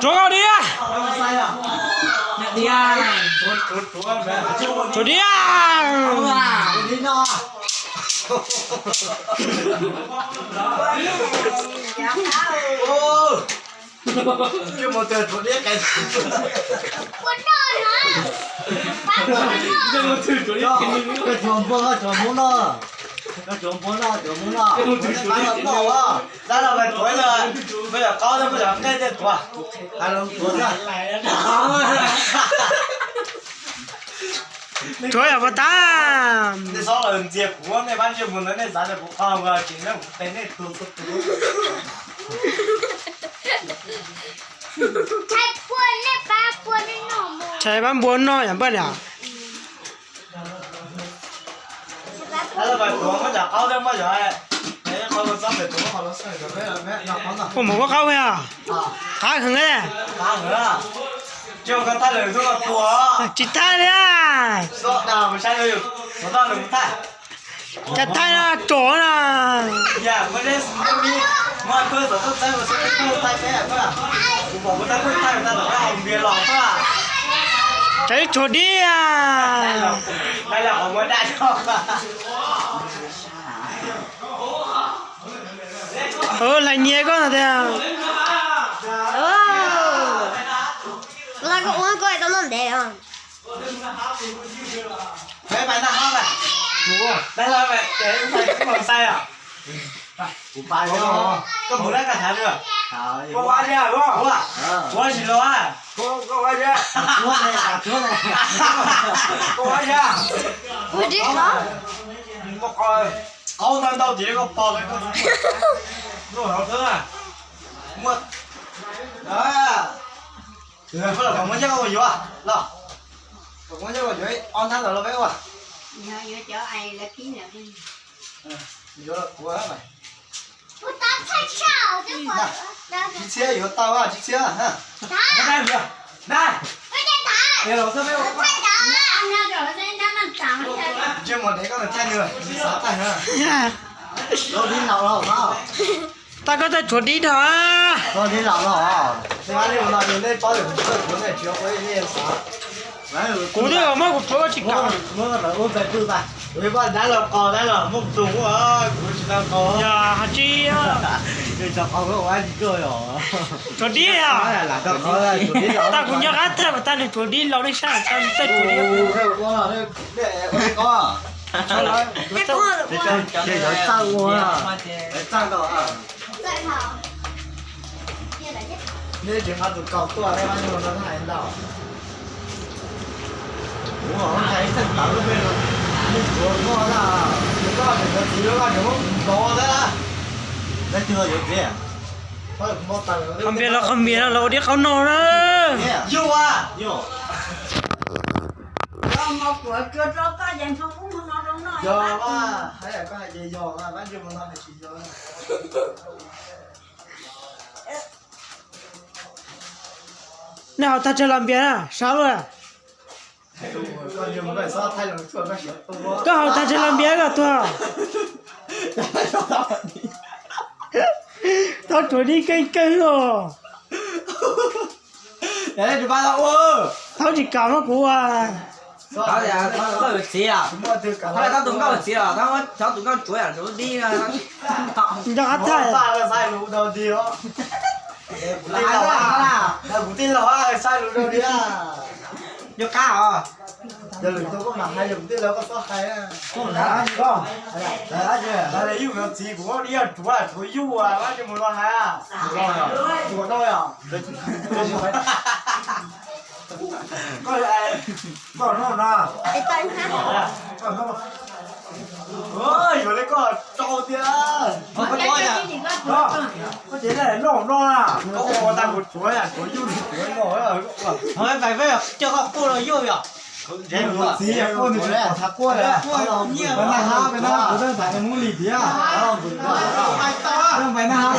Tsuav koj diab. Tsuav diab. Koj tsuav npua, koj tsuav Hmoob noj, koj tsuav npua noj, tsuav Hmoob noj, dab los mas tsuav, muaj yam qaub thiab muaj yam nqaij tej tsuav, hais los tsuav xwb. Tsuav yam puas tag? Nej txhob los ntxias kuv, nej pab ntsej muag ntawd nej xav tias kuv qhov mus tsis nej kuv tes nej tuag xwb. Tshais pab npua noj yam npaj niam. Ua mus ua qaub a, qab heev. Tsis thaij li. Cas thaij no tsom na. Tsam ib tsuag dib. Lais nyias koj no tiag. Koj ua koj tau noj ntev. Koj mus lab koj thav, koj ua tsis los a? Koj ua tsis, qaub ntau ntau ces koj pog, muaj, muab nyiaj ua yuav los, muab nyiaj ua yuav ob hnab ntawd los peb ua. Yuav los kuv, tsib txhiab yuav tau, tsib txhiab. Ntsej muag dev koj thaij nws xav thaij na. Tag koj thaij tsuav dib dhau. Kuv twb muab kuv tsuav tsis kam. Yog has tsi, tsuav dib. Tag kuv nyob qab thaij mas tag nws tsuav dib los nej saib, thaij tsuav dib. Nej tsis nqa tus kaus tuaj, nej ua no hais ntau. Kuv hais ib txheej tawv lub peb lus, nej tsuav koj na, tsuav koj tseem cov txiv lub koj tseem muab kuv npov ntawd na. Qhov npias los qhov npias no los ua dib qaub noj na. Yog, koj hais tias yog, pab ntsej muag no hais tias yog. Nej haus tag tsawg los npias na, sab luaj. Koj haus tag tsawg los npias koj tuag. Thaub tsuav dib keej keej os. Thaub tsis kam muab kuv ua. Thaub tus nkauj txiv os, thaub tus nkauj tsuav yam tsuav dib. Nco qab thaij. Kuv tij laug, kuv tij laug saib lus rau diam. Nco qab os. Yog lwm tus koj mam hais, yog kuv tij laug koj txhob hais. Yus txiv kuv ib yam tsuav tsuav yuj, pab ntsej muag no hais. Tsuav no yom. Koj, koj no na. Yuav li koj tsau tiag. Koj ces loj no na. Koj ua tag kuv tsuav, tsuav yuj tsuav no. Pais peb coj koj quaj los yuj yom. Txiv quaj nws tsis pom thav quaj li. Pais naj hab, pais naj hab, kuv tau ntais nws Hmoob Lis tiag. Pais naj hab.